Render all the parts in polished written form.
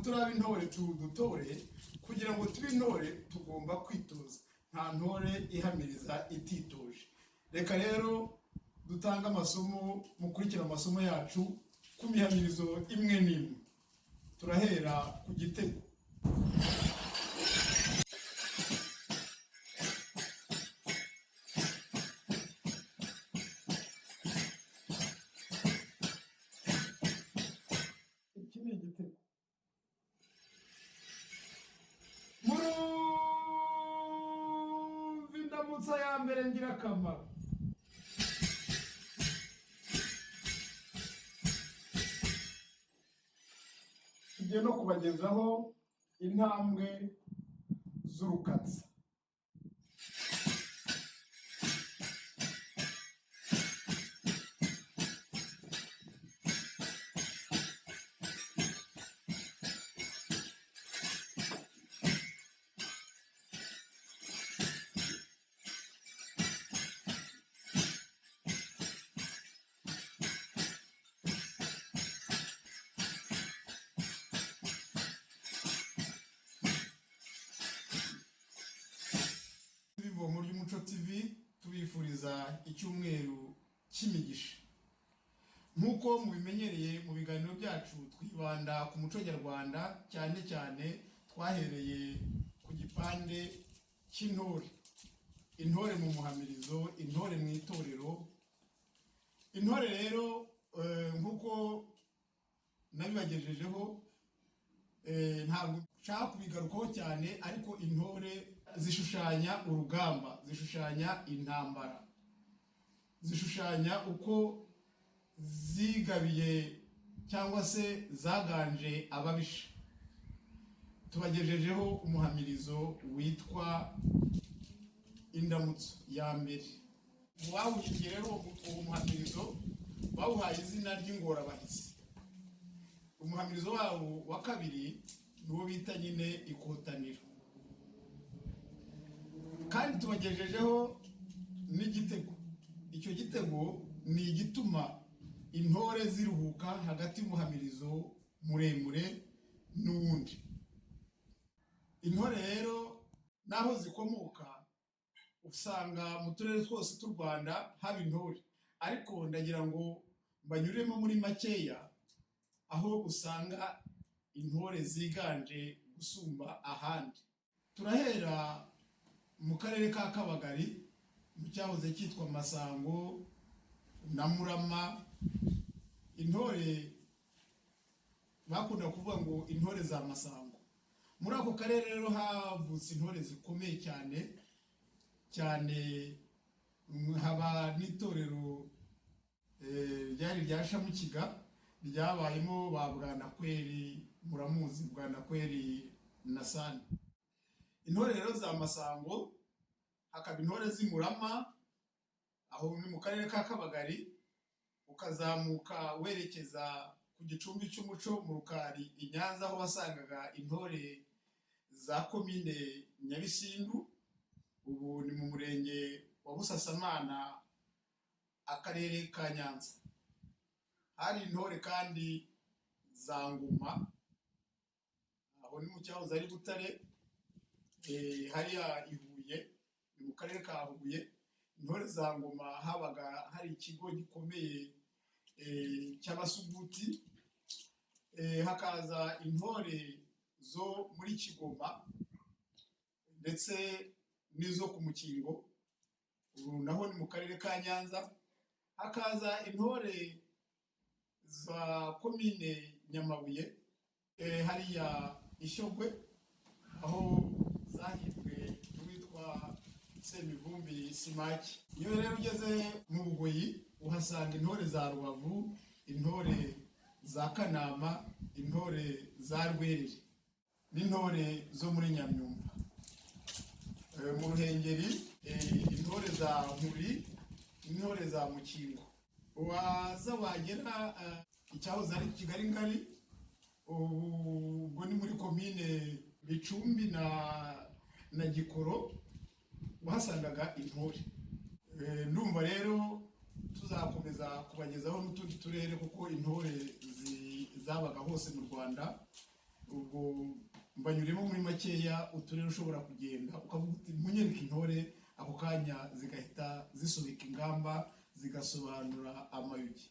turaba intore dutore. Kugira ngo tube intore tugomba kwitoza. Nta ntore ihamiriza ititoje. Reka rero dutange amasomo, mukurikira amasomo yacu ku mihamirizo imwe n'imwe. Turahera ku gitego. Iki ni igitego. Murumva indamutsa ya mbere ngirakamaro. Tugiye no kubagezaho intambwe z'urukatsa. Ivomo ry'Umuco TV tubifuriza icyumweru cy'imigisha. Nk'uko mubimenyereye mu biganiro byacu, twibanda ku muco nyarwanda, cyane cyane twahereye ku gipande cy'intore, intore mu muhamirizo, intore mu itorero. Intore rero, nk'uko nabibagejejeho, ntabwo nshaka kubigarukaho cyane, ariko intore zishushanya urugamba, zishushanya intambara, zishushanya uko zigabiye cyangwa se zaganje ababisha. Tubagejejeho umuhamirizo witwa Indamutso ya mbere. Mu bawuhimbye rero uwo muhamirizo bawuhaye izina ry'Ingorabahizi. Umuhamirizo wawo wa kabiri ni uwo bita nyine Ikotaniro. Kandi tubagejejeho n'igitego. Icyo gitego ni igituma intore ziruhuka hagati y'umuhamirizo muremure n'uwundi. Intore rero n'aho zikomoka, usanga mu turere twose tw'u Rwanda haba intore, ariko ndagira ngo mbanyuremo muri makeya aho usanga intore ziganje gusumba ahandi. Turahera mu karere ka Kabagari, mu cyahoze cyitwa Masango na Murama. Intore bakunda kuvuga ngo intore za Masango. Muri ako karere rero havutse intore zikomeye cyane cyane, haba n'itorero ryari rya Shamukiga, ryabayemo ba Bwanakweri. Muramuzi Bwanakweri na Sani. Intore rero za Masango, hakaba intore z'Imurama, aho ni mu karere ka Kabagari, ukazamuka werekeza ku gicumbi cy'umuco mu Rukari i Nyanza, aho wasangaga intore za komine Nyabisindu, ubu ni mu murenge wa Busasamana, akarere ka Nyanza. Hari intore kandi za Nguma, aho ni mu cyahoze ari Butare, hariya i Huye, ni mu karere ka Huye. Intore za Ngoma habaga hari ikigo gikomeye cy'abasuguti. Hakaza intore zo muri Kigoma ndetse n'izo ku Mukingo, ubu naho ni mu karere ka Nyanza. Hakaza intore za komine Nyamabuye, hariya Ishyogwe, aho zahimbwe n'uwitwa Semivumbi Simaki. Iyo rero ugeze mu Bugoyi uhasanga intore za Rubavu, intore za Kanama, intore za Rwerere n'intore zo muri Nyamyumba. Mu Ruhengeri, intore za Nkuri, intore za Mukingo. Waza wagera icyahoze ari Kigali Ngari, ubwo ni muri komine Bicumbi na Gikoro, wahasangaga intore. Ndumva rero tuzakomeza kubagezaho n'utundi turere, kuko intore zabaga hose mu Rwanda. Ubwo mbanyuremo muri makeya uturere ushobora kugenda ukavuga uti: "Munyereke intore," ako kanya zigahita zisobeka ingamba, zigasobanura amayugi.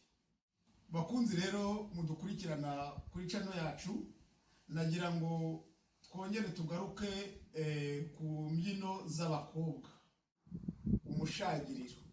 Bakunzi rero mudukurikirana kuri channel yacu, nagira ngo twongere tugaruke ku mbyino z'abakobwa. Umushagiriro.